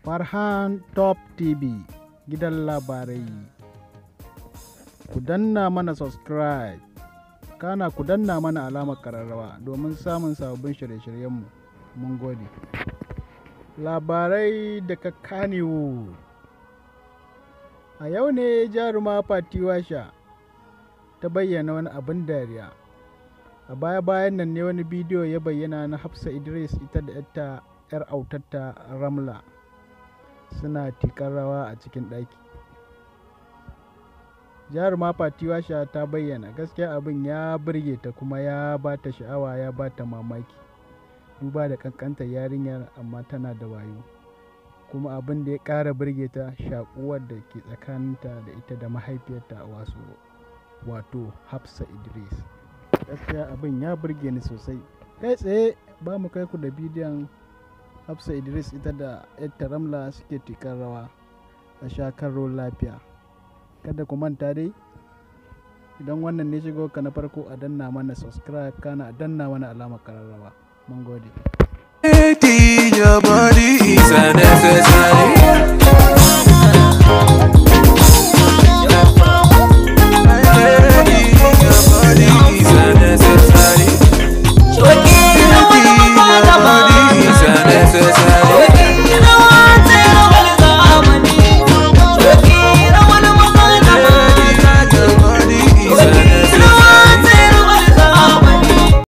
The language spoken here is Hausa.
Farhan Top TV, gidan labarai. Ku danna mana subscribe, kana ku danna mana alamar kararrawa domin samun sababbin shirye-shiryenmu. Mun gode. Labarai daga Kannywood. A yau ne jaruma Fati Washa ta bayyana wani abin dariya. A baya-bayan nan ne wani bidiyo ya bayyana na Hafsa Idris ita da 'yarta 'yar autarta Ramla suna tikar rawa a cikin ɗaki. Jaruma Fati Washa ta bayyana gaskiya abin ya burge ta kuma ya ba ta sha'awa, ya ba ta mamaki. Duba da ƙanƙantar yarinyar, amma tana da wayo. Kuma abin da ya ƙara burge ta, shaƙuwar da ke tsakaninta da ita da mahaifiyarta, wato Hafsa Idris. Gaskiya abin ya burge ni sosai. Kai tsaye ba mu kai ku da bidiyon Hafsa Idris ita da 'yarta Ramla suke tikar rawa. A sha kallo lafiya. Kada ku manta dai, idan wannan ne shigo ka na farko, a danna mana subscribe, kana a danna mana alamar kararrawa. Mun gode. Your body is a necessary.